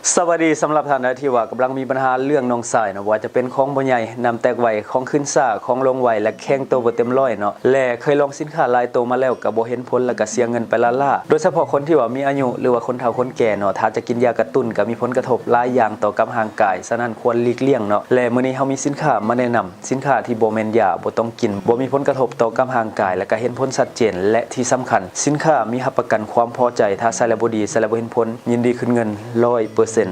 ສະຫວັດດີ ສຳລັບທ່ານໃດທີ່ວ່າກຳລັງມີບັນຫາເລື່ອງໜອງຊາຍເນາະ ບໍ່ວ່າຈະເປັນຂອງບໍ່ໃຫຍ່, ນ້ຳແຕກໄວ, ຂອງຂຶ້ນຊ້າ, ຂອງລົງໄວ ແລະ ແຂງໂຕບໍ່ເຕັມຮ້ອຍເນາະ ແລະ ເຄີຍລອງສິນຄ້າຫຼາຍໂຕມາແລ້ວ ກໍບໍ່ເຫັນຜົນ ແລະ ກໍເສຍເງິນໄປລ້າໆ. ໂດຍສະເພາະຄົນທີ່ວ່າມີອາຍຸ ຫຼືວ່າຄົນເຖົ້າຄົນແກ່ເນາະ ຖ້າຈະກິນຢາກະຕຸ້ນ ກໍມີຜົນກະທົບຫຼາຍຢ່າງຕໍ່ກັບຮ່າງກາຍ, ສະນັ້ນຄວນຫຼີກລ່ຽງເນາະ. ແລະ ມື້ນີ້ເຮົາມີສິນຄ້າມາແນະນຳ ສິນຄ້າທີ່ບໍ່ແມ່ນຢາ, ບໍ່ຕ້ອງກິນ, ບໍ່ມີຜົນກະທົບຕໍ່ກັບຮ່າງກາຍ ແລະ ກະເຫັນຜົນຊັດເຈນ ແລະ ທີ່ສຳຄັນ ສິນຄ້າມີຮັບປະກັນຄວາມພໍໃຈ, ຖ້າໃຊ້ແລ້ວບໍ່ດີ, ໃຊ້ແລ້ວບໍ່ເຫັນຜົນ, ຍິນດີຄືນເງິນຮ້ອຍເປີເຊັນ.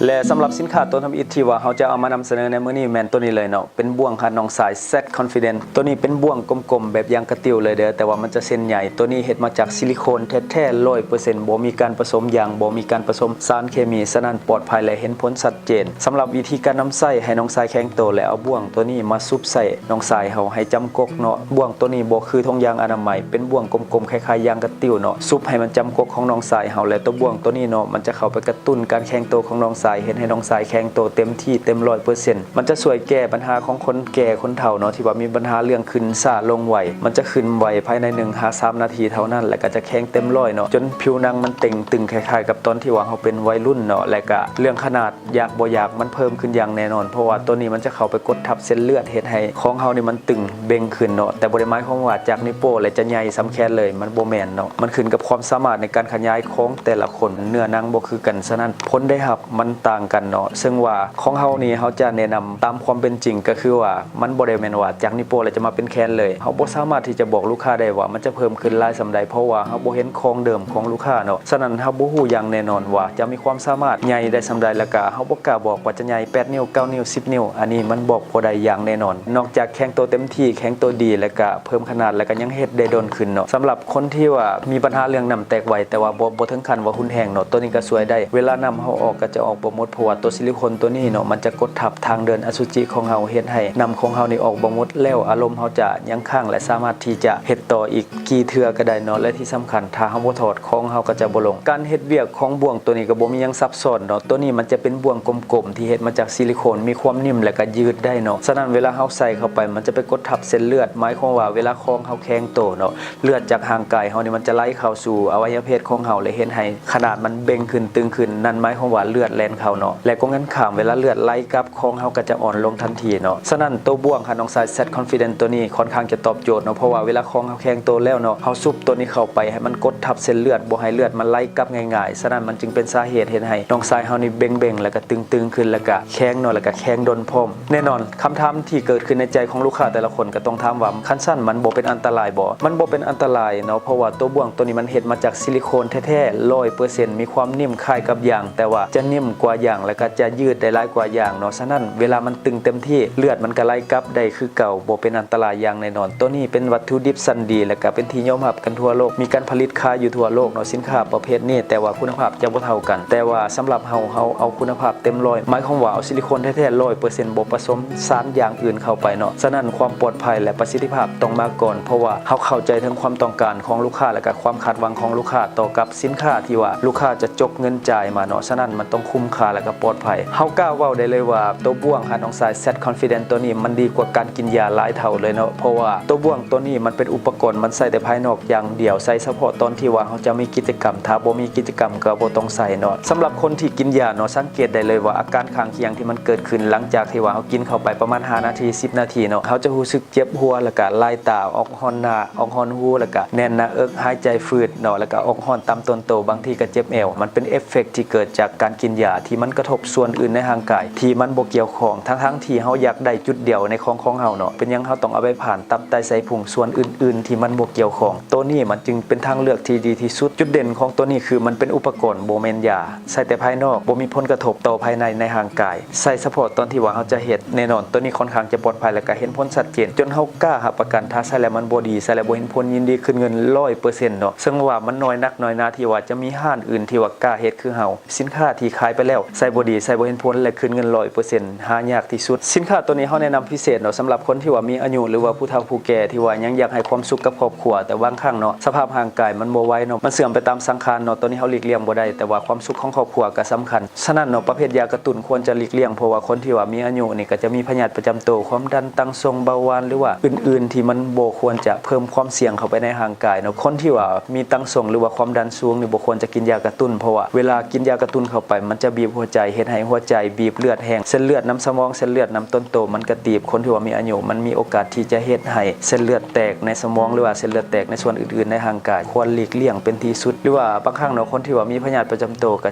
ແລະ ສຳລັບສິນຄ້າຕົວທຳອິດທີ່ວ່າເຮົາຈະເອົາມານຳສະເໜີໃນມື້ນີ້ແມ່ນຕົວນີ້ເລີຍເນາະ, ເປັນບ່ວງຫັດໜອງຊາຍ Z Confident. ຕົວນີ້ເປັນບ່ວງກົມໆ ແບບຢາງກະຕິວເລີຍເດີ, ແຕ່ວ່າມັນຈະເສັ້ນໃຫຍ່. ຕົວນີ້ເຮັດມາຈາກຊິລິໂຄນແທ້ໆ ຮ້ອຍເປີເຊັນ, ບໍ່ມີການປະສົມຢາງ, ບໍ່ມີການປະສົມສານເຄມີ, ສະນັ້ນປອດໄພ ແລະ ເຫັນຜົນຊັດເຈນ. ສຳລັບວິທີການນຳໃຊ້ໃຫ້ໜອງຊາຍແຂງໂຕ ແລະ ເອົາບ່ວງຕົວນີ້ມາຊຸບໃສ່ໜອງຊາຍເຮົາໃຫ້ຈຳກົກເນາະ. ບ່ວງຕົວນີ້ບໍ່ຄືຖົງຢາງອະນາໄມ, ເປັນບ່ວງກົມໆ ຄ້າຍໆ ຢາງກະຕິວເນາະ, ຊຸບໃຫ້ມັນຈຳກົກຂອງໜອງຊາຍເຮົາ ແລະ ຕົວບ່ວງຕົວນີ້ເນາະ ມັນຈະເຂົ້າໄປກະຕຸ້ນການແຂງໂຕຂອງໜອງຊາຍ, ເຮັດໃຫ້ໜອງຊາຍແຂງໂຕເຕັມທີ່ເຕັມຮ້ອຍເປີເຊັນ. ມັນຈະຊ່ວຍແກ້ບັນຫາຂອງຄົນແກ່ຄົນເຖົ້າເນາະ ທີ່ວ່າມີບັນຫາເລື່ອງຂຶ້ນຊ້າລົງໄວ. ມັນຈະຂຶ້ນໄວພາຍໃນໜຶ່ງຫາສາມນາທີເທົ່ານັ້ນ ແລະ ກໍຈະແຂງເຕັມຮ້ອຍເນາະ, ຈົນຜິວໜັງມັນເຕ່ງຕຶງ ຄ້າຍໆ ກັບຕອນທີ່ວ່າເຮົາເປັນໄວລຸ້ນເນາະ. ແລະ ກະເລື່ອງຂະໜາດ ຢາກບໍ່ຢາກມັນເພີ່ມຂຶ້ນຢ່າງແນ່ນອນ, ເພາະວ່າຕົວນີ້ມັນຈະເຂົ້າໄປກົດທັບເສັ້ນເລືອດ ເຮັດໃຫ້ຂອງເຮົານີ້ມັນຕຶງເບັ່ງຂຶ້ນເນາະ. ແຕ່ບໍ່ໄດ້ໝາຍຄວາມວ່າຈາກນິ້ວໂປ້ແລ້ວຈະໃຫຍ່ສ່ຳແຂນເລີຍ, ມັນບໍ່ແມ່ນເນາະ. ມັນຂຶ້ນກັບຄວາມສາມາດໃນການຂະຫຍາຍຂອງແຕ່ລະຄົນ, ເນື້ອໜັງບໍ່ຄືກັນ, ສະນັ້ນຜົນໄດ້ຮັບມັນຕ່າງກັນເນາະ. ເຊິ່ງວ່າຂອງເຮົານີ້ ເຮົາຈະແນະນຳຕາມຄວາມເປັນຈິງ, ກໍຄືວ່າມັນບໍ່ໄດ້ແມ່ນວ່າຈາກນິ້ວໂປ້ແລ້ວຈະມາເປັນແຂນເລີຍ. ເຮົາບໍ່ສາມາດທີ່ຈະບອກລູກຄ້າໄດ້ວ່າມັນຈະເພີ່ມຂຶ້ນຫຼາຍສ່ຳໃດ, ເພາະວ່າເຮົາບໍ່ເຫັນຂອງເດີມຂອງລູກຄ້າເນາະ. ສະນັ້ນເຮົາບໍ່ຮູ້ຢ່າງແນ່ນອນວ່າຈະມີຄວາມສາມາດໃຫຍ່ໄດ້ສ່ຳໃດ, ແລ້ວກະເຮົາບໍ່ກ້າບອກວ່າຈະໃຫຍ່ແປດນິ້ວ, ເກົ້ານິ້ວ, ສິບນິ້ວ, ອັນນີ້ມັນບອກບໍ່ໄດ້ຢ່າງແນ່ນອນ. ນອກຈາກແຂງໂຕເຕັມທີ່, ແຂງໂຕດີ, ແລ້ວກະເພີ່ມຂະໜາດ, ແລ້ວກະຍັງເຮັດໄດ້ດົນຂຶ້ນເນາະ. ສຳລັບຄົນທີ່ວ່າມີບັນຫາເລື່ອງນ້ຳແຕກໄວ, ແຕ່ວ່າບໍ່, ບໍ່ເຖິງຂັ້ນວ່າຮຸນແຮງເນາະ, ຕົວນີ້ກະຊ່ວຍໄດ້. ເວລານ້ຳເຮົາອອກກະຈະອອກບໍ່ໝົດ, ເພາະວ່າຕົວຊິລິໂຄນຕົວນີ້ເນາະ ມັນຈະກົດທັບທາງເດີນອະສຸຈິຂອງເຮົາ, ເຮັດໃຫ້ນ້ຳຂອງເຮົານີ້ອອກບໍ່ໝົດ, ແລ້ວອາລົມເຮົາຈະຍັງຄ້າງ ແລະ ສາມາດທີ່ຈະເຮັດຕໍ່ອີກ ກີ່ເທື່ອກໍໄດ້ເນາະ. ແລະ ທີ່ສຳຄັນ ຖ້າເຮົາບໍ່ຖອດ ຂອງເຮົາກໍຈະບໍ່ລົງ. ການເຮັດວຽກຂອງບ່ວງຕົວນີ້ກໍບໍ່ມີຫຍັງຊັບຊ້ອນເນາະ. ຕົວນີ້ມັນຈະເປັນບ່ວງກົມໆ ທີ່ເຮັດມາຈາກຊິລິໂຄນ, ມີຄວາມໜິ່ມ ແລະ ກໍຍືດໄດ້ເນາະ. ສະນັ້ນເວລາເຮົາໃສ່ເຂົ້າໄປ ມັນຈະໄປກົດທັບເສັ້ນເລືອດ, ໝາຍຄວາມວ່າເວລາຂອງເຮົາແຂງໂຕເນາະ, ເລືອດຈາກຮ່າງກາຍເຮົານີ້ ມັນຈະໄຫຼເຂົ້າສູ່ອະໄວຍະເພດຂອງເຮົາ ແລະ ເຮັດໃຫ້ຂະໜາດມັນເບັ່ງຂຶ້ນ, ຕຶງຂຶ້ນ, ນັ້ນໝາຍຄວາມວ່າເລືອດແລ່ນເຂົ້າເນາະ. ແລະ ກົງກັນຂ້າມ ເວລາເລືອດໄຫຼກັບ ຂອງເຮົາກໍຈະອ່ອນລົງທັນທີເນາະ. ສະນັ້ນ ໂຕບ່ວງຫັດໜອງຊາຍ Z Confident ຕົວນີ້ຄ່ອນຂ້າງຈະຕອບໂຈດເນາະ, ເພາະວ່າເວລາຂອງເຮົາແຂງໂຕແລ້ວເນາະ, ເຮົາຊຸບຕົວນີ້ເຂົ້າໄປໃຫ້ມັນກົດທັບເສັ້ນເລືອດ ບໍ່ໃຫ້ເລືອດມັນໄຫຼກັບງ່າຍໆ. ສະນັ້ນມັນຈຶ່ງເປັນສາເຫດເຮັດໃຫ້ໜອງຊາຍເຮົານີ້ເບັ່ງໆ ແລ້ວກໍຕຶງໆຂຶ້ນ ແລ້ວກໍແຂງເນາະ, ແລ້ວກໍແຂງດົນພ້ອມ. ແນ່ນອນ ຄຳຖາມທີ່ເກີດຂຶ້ນໃນໃຈຂອງລູກຄ້າແຕ່ລະຄົນກໍຕ້ອງຖາມວ່າ ຄັນຊັ້ນມັນບໍ່ເປັນອັນຕະລາຍບໍ່? ມັນບໍ່ເປັນອັນຕະລາຍເນາະ, ເພາະວ່າໂຕບ່ວງຕົວນີ້ມັນເຮັດມາຈາກຊິລິໂຄນແທ້ໆ ຮ້ອຍເປີເຊັນ ມີຄວາມໜິ່ມຄ້າຍກັບຢາງ, ແຕ່ວ່າຈະໜິ່ມກວ່າຢາງ ແລ້ວກໍຈະຍືດໄດ້ຫຼາຍກວ່າຢາງເນາະ. ສະນັ້ນ ເວລາມັນຕຶງເຕັມທີ່ ເລືອດມັນກໍໄຫຼກັບໄດ້ຄືເກົ່າ, ບໍ່ເປັນອັນຕະລາຍຢ່າງແນ່ນອນ. ໂຕນີ້ເປັນວັດຖຸດິບຊັ້ນດີ ແລະກະເປັນທີ່ຍອມຮັບກັນທົ່ວໂລກ, ມີການຜະລິດຂາຍຢູ່ທົ່ວໂລກເນາະ, ສິນຄ້າປະເພດນີ້, ແຕ່ວ່າຄຸນນະພາບຈະບໍ່ເທົ່າກັນ. ແຕ່ວ່າສຳລັບເຮົາ, ເຮົາເອົາຄຸນນະພາບເຕັມຮ້ອຍ, ໝາຍຄວາມວ່າເອົາຊິລິໂຄນແທ້ໆ ຮ້ອຍເປີເຊັນ ບໍ່ປະສົມສານຢ່າງອື່ນເຂົ້າໄປເນາະ. ສະນັ້ນຄວາມປອດໄພ ແລະ ປະສິດທິພາບຕ້ອງມາກ່ອນ, ເພາະວ່າເຮົາເຂົ້າໃຈເຖິງຄວາມຕ້ອງການຂອງລູກຄ້າ ແລະກະຄວາມຄາດຫວັງຂອງລູກຄ້າຕໍ່ກັບ ສິນຄ້າທີ່ວ່າລູກຄ້າຈະຈົກເງິນຈ່າຍມາເນາະ, ສະນັ້ນມັນຕ້ອງຄຸ້ມຄ່າ ແລະກະປອດໄພ. ເຮົາກ້າເວົ້າໄດ້ເລີຍວ່າ ໂຕບ່ວງຫັດໜອງຊາຍ Z Confident ຕົວນີ້ມັນດີກວ່າການກິນຢາຫຼາຍເທົ່າເລີຍເນາະ, ເພາະວ່າໂຕບ່ວງຕົວນີ້ມັນເປັນອຸປະກອນ, ມັນໃສ່ແຕ່ພາຍນອກຢ່າງດຽວ, ໃສ່ສະເພາະຕອນທີ່ວ່າເຮົາຈະມີກິດຈະກຳ, ຖ້າບໍ່ມີກິດຈະກຳກໍບໍ່ຕ້ອງໃສ່ເນາະ. ສຳລັບຄົນທີ່ກິນຢາເນາະ, ສັງເກດໄດ້ເລີຍວ່າອາການຂ້າງຄຽງທີ່ມັນເກີດຂຶ້ນຫຼັງຈາກທີ່ວ່າເຮົາກິນເຂົ້າໄປປະມານຫ້ານາທີ, ສິບນາທີເນາະ, ເຮົາຈະຮູ້ສຶກເຈັບຫົວ, ແລ້ວກະລາຍຕາ, ອອກຮ້ອນໜ້າ, ອອກຮ້ອນຫູ, ແລ້ວກະແໜ້ນໜ້າເອິກ, ຫາຍໃຈຝືດເນາະ, ແລ້ວກະອອກຮ້ອນຕາມ ໂຕນໂຕ, ບາງທີກໍເຈັບແອວ. ມັນເປັນເອຟເຟັກທີ່ເກີດຈາກການກິນຢາທີ່ມັນກະທົບສ່ວນອື່ນໃນຮ່າງກາຍທີ່ມັນບໍ່ກ່ຽວຂ້ອງ, ທັງໆທີ່ເຮົາຢາກໄດ້ຈຸດດຽວໃນຂອງຂອງເຮົາເນາະ. ເປັນຫຍັງເຮົາຕ້ອງເອົາໄປຜ່ານຕັບ, ໄຕ, ໄສ້, ພຸງ, ສ່ວນອື່ນໆທີ່ມັນບໍ່ກ່ຽວຂ້ອງ? ໂຕນີ້ມັນຈຶ່ງເປັນທາງເລືອກທີ່ດີທີ່ສຸດ. ຈຸດເດັ່ນຂອງໂຕນີ້ຄືມັນເປັນອຸປະກອນ, ບໍ່ແມ່ນຢາ. ໃສ່ແຕ່ພາຍນອກ, ບໍ່ມີຜົນກະທົບຕໍ່ພາຍໃນໃນຮ່າງກາຍ. ໃສ່ສະເພາະຕອນທີ່ວ່າເຮົາຈະເຮັດ. ແນ່ນອນ, ໂຕນີ້ຄ່ອນຂ້າງຈະປອດໄພ ແລະກະເຫັນຜົນຊັດເຈນ, ຈົນເຮົາກ້າຮັບປະກັນ, ຖ້າໃຊ້ແລ້ວມັນບໍ່ດີ, ໃຊ້ແລ້ວບໍ່ເຫັນຜົນ, ຍິນດີຄືນເງິນຮ້ອຍເປີເຊັນເນາະ. ເຊິ່ງວ່າມັນນ້ອຍນັກນ້ອຍໜາທີ່ວ່າຈະມີຮ້ານອື່ນທີ່ວ່າກ້າເຮັດຄືເຮົາ. ສິນຄ້າທີ່ຂາຍໄປ ແລ້ວ ໃຊ້ບໍ່ດີ ໃຊ້ບໍ່ເຫັນຜົນ ແລະ ຄືນເງິນຮ້ອຍເປີເຊັນ ຫາຍາກທີ່ສຸດ. ສິນຄ້າໂຕນີ້ເຮົາແນະນຳພິເສດເນາະ ສຳລັບຄົນທີ່ວ່າມີອາຍຸ ຫຼືວ່າຜູ້ເຖົ້າຜູ້ແກ່ທີ່ວ່າຍັງຢາກໃຫ້ຄວາມສຸກກັບຄອບຄົວ, ແຕ່ບາງຄັ້ງເນາະ ສະພາບຮ່າງກາຍມັນບໍ່ໄຫວເນາະ ມັນເສື່ອມໄປຕາມສັງຂານເນາະ, ໂຕນີ້ເຮົາຫຼີກລ່ຽງບໍ່ໄດ້, ແຕ່ວ່າຄວາມສຸກຂອງຄອບຄົວກໍສຳຄັນ. ສະນັ້ນເນາະ ປະເພດຢາກະຕຸ້ນຄວນຈະຫຼີກລ່ຽງ ເພາະວ່າຄົນທີ່ວ່າມີອາຍຸນີ້ກໍຈະມີພະຍາດປະຈຳໂຕ, ຄວາມດັນ, ຕັງຊົງ, ເບົາຫວານ ຫຼືວ່າອື່ນໆ ທີ່ມັນບໍ່ຄວນຈະເພີ່ມຄວາມສ່ຽງເຂົ້າໄປໃນຮ່າງກາຍເນາະ. ຄົນທີ່ວ່າມີຕັງຊົງ ຫຼືວ່າຄວາມດັນສູງນີ້ ບໍ່ຄວນຈະກິນຢາກະຕຸ້ນ, ເພາະວ່າເວລາກິນຢາກະຕຸ້ນເຂົ້າໄປ ມັນຈະບີບຫົວໃຈ, ເຮັດໃຫ້ຫົວໃຈບີບ, ເລືອດແຫ້ງ, ເສັ້ນເລືອດນຳສະໝອງ, ເສັ້ນເລືອດນຳຕົ້ນໂຕມັນກະຕີບ. ຄົນທີ່ວ່າມີອາຍຸ ມັນມີໂອກາດທີ່ຈະເຮັດໃຫ້ເສັ້ນເລືອດແຕກໃນສະໝອງ ຫຼືວ່າເສັ້ນເລືອດແຕກໃນສ່ວນອື່ນໆໃນຮ່າງກາຍ. ຄວນຫຼີກລ່ຽງເປັນທີ່ສຸດ. ຫຼືວ່າບາງຄັ້ງເນາະ ຄົນທີ່ວ່າມີພະຍາດປະຈຳໂຕກໍ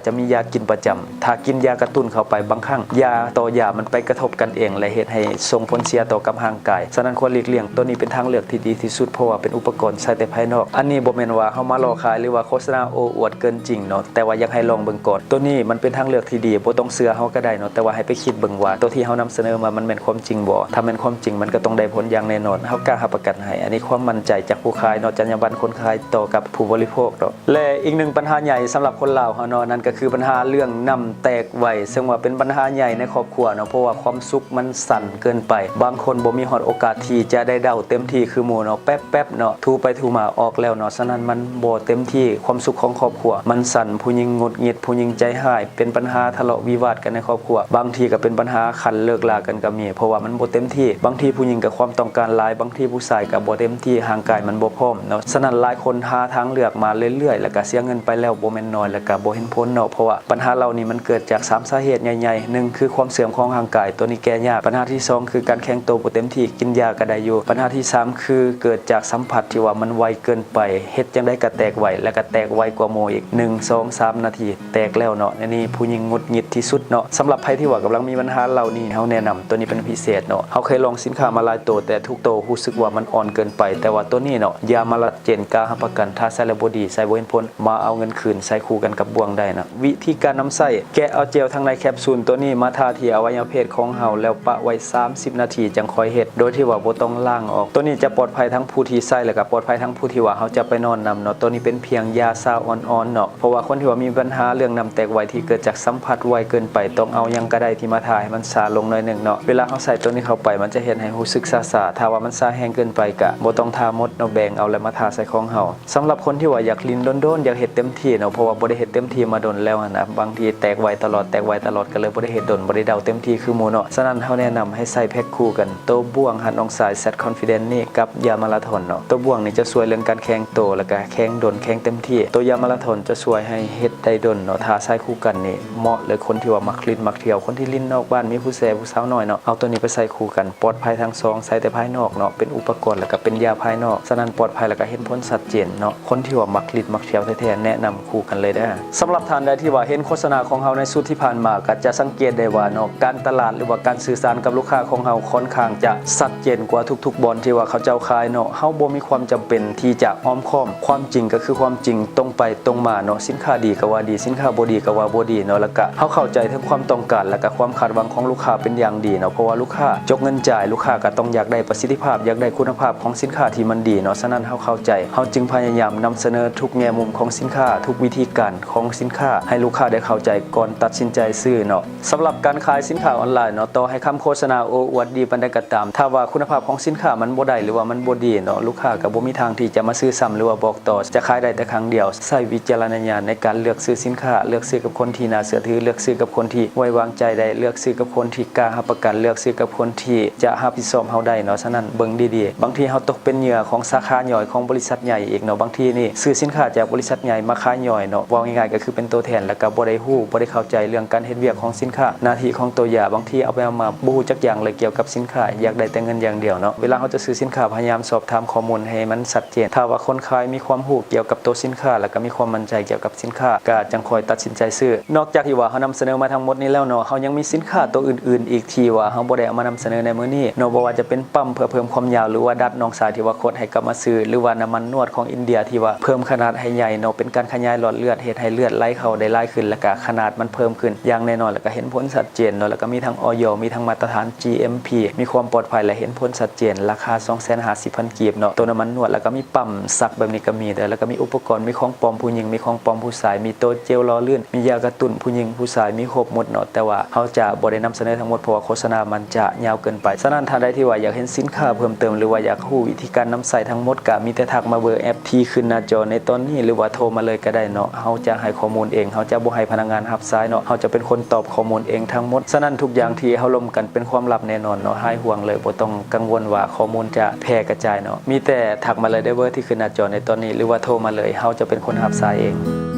ຈະມີຢາກິນປະຈຳ. ຖ້າກິນຢາກະຕຸ້ນເຂົ້າໄປ ບາງຄັ້ງຢາຕໍ່ຢາມັນໄປກະທົບກັນເອງ ແລະ ເຮັດໃຫ້ສົ່ງຜົນເສຍຕໍ່ກັບຮ່າງກາຍ. ສະນັ້ນຄວນຫຼີກລ່ຽງ. ໂຕນີ້ເປັນທາງເລືອກທີ່ດີທີ່ສຸດ ເພາະວ່າເປັນອຸປະກອນໃຊ້ແຕ່ພາຍນອກ. ອັນນີ້ບໍ່ແມ່ນວ່າເຮົາມາຫຼໍ່ຂາຍ ຫຼືວ່າໂຄສະນາໂອ້ອວດເກີນຈິງເນາະ, ແຕ່ວ່າຢາກໃຫ້ລອງເບິ່ງກ່ອນ. ໂຕນີ້ມັນເປັນທາງເລືອກທີ່ດີ, ບໍ່ຕ້ອງເຊື່ອເຮົາກໍໄດ້ເນາະ, ແຕ່ວ່າໃຫ້ໄປຄິດເບິ່ງວ່າໂຕທີ່ເຮົານຳສະເໜີມາມັນແມ່ນຄວາມຈິງບໍ່? ຖ້າແມ່ນຄວາມຈິງ ມັນກໍຕ້ອງໄດ້ຜົນຢ່າງແນ່ນອນ. ເຮົາກ້າຮັບປະກັນໃຫ້. ອັນນີ້ຄວາມໝັ້ນໃຈຈາກຜູ້ຂາຍເນາະ, ຈັນຍາບັນຄົນຂາຍຕໍ່ກັບຜູ້ບໍລິໂພກເນາະ. ແລະ ອີກໜຶ່ງບັນຫາໃຫຍ່ສຳລັບຄົນລາວເຮົາເນາະ, ນັ້ນກໍຄືບັນຫາເລື່ອງນ້ຳແຕກໄວ, ເຊິ່ງວ່າເປັນບັນຫາໃຫຍ່ໃນຄອບຄົວເນາະ, ເພາະວ່າຄວາມສຸກມັນສັ້ນເກີນໄປ. ບາງຄົນບໍ່ມີຮອດໂອກາດທີ່ຈະໄດ້ເດົາເຕັມທີ່ຄືໝູ່ເນາະ, ແປັບໆເນາະ, ຖູໄປຖູມາອອກແລ້ວເນາະ, ສະນັ້ນມັນບໍ່ເຕັມທີ່. ຄວາມສຸກຂອງຄອບຄົວມັນສັ້ນ, ຜູ້ຍິງຫງຸດຫງິດ, ຜູ້ຍິງໃຈຮ້າຍ, ເປັນບັນຫາທະເລາະວິວາດກັນໃນຄອບຄົວ, ບາງທີກໍເປັນບັນຫາຂັ້ນເລີກລາກັນກໍມີ, ເພາະວ່າມັນບໍ່ເຕັມທີ່. ບາງທີຜູ້ຍິງກໍຄວາມຕ້ອງການຫຼາຍ, ບາງທີຜູ້ຊາຍກໍບໍ່ເຕັມທີ່, ຮ່າງກາຍມັນບໍ່ພ້ອມເນາະ. ສະນັ້ນຫຼາຍຄົນຫາທາງເລືອກມາເລື້ອຍໆ ແລ້ວກໍເສຍເງິນໄປແລ້ວບໍ່ແມ່ນໜ້ອຍ ແລ້ວກໍບໍ່ເຫັນຜົນເນາະ, ເພາະວ່າ ບັນຫາເຫຼົ່ານີ້ມັນເກີດຈາກສາມສາເຫດໃຫຍ່ໆ. ໜຶ່ງ ຄືຄວາມເສື່ອມຂອງຮ່າງກາຍ, ໂຕນີ້ແກ້ຍາກ. ບັນຫາທີສອງ ຄືການແຂງໂຕບໍ່ເຕັມທີ່, ກິນຢາກໍໄດ້ຢູ່. ບັນຫາທີສາມ ຄືເກີດຈາກສຳຜັດທີ່ວ່າມັນໄວເກີນໄປ, ເຮັດຈັ່ງໃດກໍແຕກໄວ ແລ້ວກໍແຕກໄວກວ່າໝູ່ອີກ. ໜຶ່ງ ສອງ ສາມນາທີແຕກແລ້ວເນາະ, ອັນນີ້ຜູ້ຍິງຫງຸດຫງິດທີ່ສຸດເນາະ. ສຳລັບໃຜທີ່ວ່າກຳລັງມີບັນຫາເຫຼົ່ານີ້, ເຮົາແນະນຳໂຕນີ້ເປັນພິເສດເນາະ. ເຮົາເຄີຍລອງສິນຄ້າມາຫຼາຍໂຕ, ແຕ່ທຸກໂຕຮູ້ສຶກວ່າມັນອ່ອນເກີນໄປ, ແຕ່ວ່າໂຕນີ້ເນາະ ຢາມາລາເຈນ ກ້າຮັບປະກັນ, ຖ້າໃຊ້ແລ້ວບໍ່ດີ, ໃຊ້ບໍ່ເຫັນຜົນ, ມາເອົາເງິນຄືນ ໃຊ້ຄູ່ກັນກັບບ່ວງໄດ້ນະ. ວິທີການນຳໃຊ້, ແກະເອົາເຈວທາງໃນແຄບຊູນໂຕນີ້ມາທາທີ່ອະໄວຍະເພດຂອງເຮົາ ແລ້ວປະໄວ້ສາມສິບນາທີຈັ່ງຄ່ອຍເຮັດ, ໂດຍທີ່ວ່າບໍ່ຕ້ອງລ້າງອອກ. ໂຕນີ້ຈະປອດໄພທັງຜູ້ທີ່ໃຊ້ ແລ້ວກໍປອດໄພທັງຜູ້ທີ່ວ່າເຮົາຈະໄປນອນນຳເນາະ. ໂຕນີ້ເປັນພຽງຢາຊາອ່ອນໆເນາະ, ເພາະວ່າຄົນທີ່ວ່າມີບັນຫາເລື່ອງນ້ຳແຕກໄວທີ່ເກີດຈາກສຳຜັດໄວເກີນໄປ, ຕ້ອງເອົາຫຍັງກໍໄດ້ທີ່ມາທາໃຫ້ມັນຊາລົງໜ້ອຍໜຶ່ງເນາະ. ເວລາເຮົາໃສ່ໂຕນີ້ເຂົ້າໄປ ມັນຈະເຮັດໃຫ້ຮູ້ສຶກຊາໆ, ຖ້າວ່າມັນຊາແຮງເກີນໄປ ກໍບໍ່ຕ້ອງທາໝົດເນາະ, ແບ່ງເອົາແລ້ວມາທາໃສ່ຂອງເຮົາ. ສຳລັບຄົນທີ່ວ່າຢາກຫຼິ້ນດົນໆ, ຢາກເຮັດເຕັມທີ່ເນາະ, ເພາະວ່າບໍ່ໄດ້ເຮັດເຕັມທີ່ມາດົນແລ້ວຫັ້ນນະ, ບາງທີແຕກໄວຕະຫຼອດ, ແຕກໄວຕະຫຼອດ, ກໍເລີຍບໍ່ໄດ້ເຮັດດົນ, ບໍ່ໄດ້ເດົາເຕັມທີ່ຄືໝູ່ເນາະ. ສະນັ້ນເຮົາແນະນຳໃຫ້ໃຊ້ແພັກຄູ່ກັນ, ໂຕບ່ວງຫັດນ້ອງຊາຍ Z Confidence ນີ້ກັບຢາມາລາທອນເນາະ. ໂຕບ່ວງນີ້ຈະຊ່ວຍເລື່ອງການແຂງໂຕ, ແລ້ວກະແຂງດົນ, ແຂງເຕັມທີ່. ໂຕຢາມາລາທອນຈະຊ່ວຍໃຫ້ເຮັດໄດ້ດົນເນາະ, ຖ້າໃຊ້ຄູ່ກັນນີ້ເໝາະເລີຍ. ຄົນທີ່ວ່າມັກຫຼິ້ນມັກທ່ຽວ, ຄົນທີ່ຫຼິ້ນນອກບ້ານ, ມີຜູ້ແຊຜູ້ສາວນ້ອຍເນາະ, ເອົາໂຕນີ້ໄປໃຊ້ຄູ່ກັນ, ປອດໄພທັງສອງ, ໃຊ້ແຕ່ພາຍນອກເນາະ, ເປັນອຸປະກອນ ແລ້ວກະເປັນຢາພາຍນອກ, ສະນັ້ນປອດໄພ ແລ້ວກະເຫັນຜົນຊັດເຈນເນາະ. ຄົນທີ່ວ່າມັກຫຼິ້ນມັກທ່ຽວແທ້ໆ ແນະນຳຄູ່ກັນເລີຍເດີ້. ສຳລັບທ່ານໃດທີ່ວ່າເຫັນໂຄສະນາຂອງເຮົາໃນຊຸດທີ່ຜ່ານມາ ກໍຈະສັງເກດໄດ້ວ່າເນາະ, ການຕະຫຼາດ ຫຼືວ່າການສື່ສານກັບລູກຄ້າຂອງເຮົາ ຂ້ອນຂ້າງຈະຊັດເຈນກວ່າທຸກໆບ່ອນທີ່ວ່າເຂົາເຈົ້າຂາຍເນາະ. ເຮົາບໍ່ມີຄວາມຈຳເປັນທີ່ຈະອ້ອມຄ້ອມ, ຄວາມຈິງກໍຄືຄວາມຈິງ, ຕົງໄປຕົງມາເນາະ. ສິນຄ້າດີກໍວ່າດີ, ສິນຄ້າບໍ່ດີກໍວ່າບໍ່ດີເນາະ, ແລ້ວກະເຮົາເຂົ້າໃຈເຖິງຄວາມຕ້ອງການ ແລ້ວກະຄວາມຄາດຫວັງຂອງລູກຄ້າເປັນຢ່າງດີເນາະ, ເພາະວ່າລູກຄ້າ ຈົກເງິນຈ່າຍ, ລູກຄ້າກໍຕ້ອງຢາກໄດ້ປະສິດທິພາບ, ຢາກໄດ້ຄຸນນະພາບຂອງສິນຄ້າທີ່ມັນດີເນາະ. ສະນັ້ນເຮົາເຂົ້າໃຈ, ເຮົາຈຶ່ງພະຍາຍາມນຳສະເໜີທຸກແງ່ມຸມຂອງສິນຄ້າ, ທຸກວິທີການຂອງສິນຄ້າ ໃຫ້ລູກຄ້າໄດ້ເຂົ້າໃຈກ່ອນຕັດສິນໃຈຊື້ເນາະ. ສຳລັບການຂາຍສິນຄ້າອອນລາຍເນາະ, ຕໍ່ໃຫ້ຄຳໂຄສະນາໂອ້ອວດດີປານໃດກໍຕາມ, ຖ້າວ່າຄຸນນະພາບຂອງສິນຄ້າມັນບໍ່ໄດ້ ຫຼືວ່າມັນບໍ່ດີເນາະ, ລູກຄ້າກໍບໍ່ມີທາງທີ່ຈະມາຊື້ຊ້ຳ ຫຼືວ່າບອກຕໍ່, ຈະຂາຍໄດ້ແຕ່ຄັ້ງດຽວ. ໃຊ້ວິຈາລະນະຍານໃນການເລືອກຊື້ສິນຄ້າ, ເລືອກຊື້ກັບຄົນທີ່ໜ້າເຊື່ອຖື, ເລືອກຊື້ກັບຄົນທີ່ໄວ້ວາງໃຈໄດ້, ເລືອກຊື້ກັບຄົນທີ່ ທີ່ກ້າຮັບປະກັນ, ເລືອກຊື້ກັບຄົນທີ່ຈະຮັບຜິດຊອບເຮົາໄດ້ເນາະ. ສະນັ້ນເບິ່ງດີໆ, ບາງທີເຮົາຕົກເປັນເຫຍື່ອຂອງສາຂາຍ່ອຍຂອງບໍລິສັດໃຫຍ່ອີກເນາະ. ບາງທີນີ້ຊື້ສິນຄ້າຈາກບໍລິສັດໃຫຍ່ມາຂາຍຍ່ອຍເນາະ, ເວົ້າງ່າຍໆກໍຄືເປັນຕົວແທນ ແລ້ວກໍບໍ່ໄດ້ຮູ້, ບໍ່ໄດ້ເຂົ້າໃຈເລື່ອງການເຮັດວຽກຂອງສິນຄ້າ, ໜ້າທີ່ຂອງໂຕຢາ. ບາງທີເອົາໄປເອົາມາບໍ່ຮູ້ຈັກຢ່າງເລີຍກ່ຽວກັບສິນຄ້າ, ຢາກໄດ້ແຕ່ເງິນຢ່າງດຽວເນາະ. ເວລາເຮົາຈະຊື້ສິນຄ້າ, ພະຍາຍາມສອບຖາມຂໍ້ມູນໃຫ້ມັນຊັດເຈນ. ຖ້າວ່າຄົນຂາຍມີຄວາມຮູ້ກ່ຽວກັບໂຕສິນຄ້າ ແລ້ວກໍມີຄວາມໝັ້ນໃຈກ່ຽວກັບສິນຄ້າ, ກໍຈັ່ງຄ່ອຍຕັດສິນໃຈຊື້. ນອກຈາກທີ່ວ່າເຮົານຳສະເໜີມາທັງໝົດນີ້ແລ້ວເນາະ, ເຮົາຍັງມີສິນຄ້າໂຕອື່ນໆອີກທີ່ວ່າເຮົາບໍ່ໄດ້ເອົາມານຳສະເໜີໃນມື້ນີ້ເນາະ, ບໍ່ວ່າຈະເປັນປ້ຳເພື່ອເພີ່ມຄວາມຍາວ ຫຼືວ່າດັດນ້ອງຊາຍທີ່ວ່າຄົດໃຫ້ກັບມາຊື້, ຫຼືວ່ານ້ຳມັນນວດຂອງອິນເດຍທີ່ວ່າເພີ່ມຂະໜາດໃຫ້ໃຫຍ່ເນາະ, ເປັນການຂະຫຍາຍຫຼອດເລືອດ ເຮັດໃຫ້ເລືອດໄຫຼເຂົ້າໄດ້ຫຼາຍຂຶ້ນ ແລ້ວກະຂະໜາດມັນເພີ່ມຂຶ້ນຢ່າງແນ່ນອນ ແລ້ວກະເຫັນຜົນຊັດເຈນເນາະ, ແລ້ວກະມີທັງ ອອຍ ມີທັງມາດຕະຖານ ຈີເອັມພີ ມີຄວາມປອດໄພ ແລະ ເຫັນຜົນຊັດເຈນ, ລາຄາສອງແສນຫ້າສິບພັນກີບເນາະ ໂຕນ້ຳມັນນວດ, ແລ້ວກະມີປ້ຳຊັກແບບນີ້ກະມີເດີ້, ແລ້ວກະມີອຸປະກອນ, ມີຂອງປອມຜູ້ຍິງ, ມີຂອງປອມຜູ້ຊາຍ, ມີໂຕເຈວຫຼໍ່ລື່ນ, ມີຢາກະຕຸ້ນຜູ້ ຍິງຜູ້ຊາຍມີຄົບໝົດເນາະ, ແຕ່ວ່າເຮົາຈະບໍ່ໄດ້ນຳສະເໜີທັງໝົດ ເພາະວ່າໂຄສະນາມັນຈະຍາວເກີນໄປ. ສະນັ້ນ ທ່ານໃດທີ່ວ່າຢາກເຫັນສິນຄ້າເພີ່ມເຕີມ ຫຼືວ່າຢາກຮູ້ວິທີການນຳໃຊ້ທັງໝົດ ກະມີແຕ່ທັກມາເບີແອັບທີ່ຂຶ້ນໜ້າຈໍໃນຕອນນີ້ ຫຼືວ່າໂທມາເລີຍກະໄດ້ເນາະ. ເຮົາຈະໃຫ້ຂໍ້ມູນເອງ, ເຮົາຈະບໍ່ໃຫ້ພະນັກງານຮັບສາຍເນາະ, ເຮົາຈະເປັນຄົນຕອບຂໍ້ມູນເອງທັງໝົດ. ສະນັ້ນ ທຸກຢ່າງທີ່ເຮົາລົມກັນເປັນຄວາມລັບແນ່ນອນເນາະ, ຫາຍຫ່ວງເລີຍ, ບໍ່ຕ້ອງກັງວົນວ່າຂໍ້ມູນຈະແຜ່ກະຈາຍເນາະ. ມີແຕ່ທັກມາເລີຍເດີ ເບີທີ່ຂຶ້ນໜ້າຈໍໃນຕອນນີ້ ຫຼືວ່າໂທມາເລີຍ, ເຮົາຈະເປັນຄົນຮັບສາຍເອງ.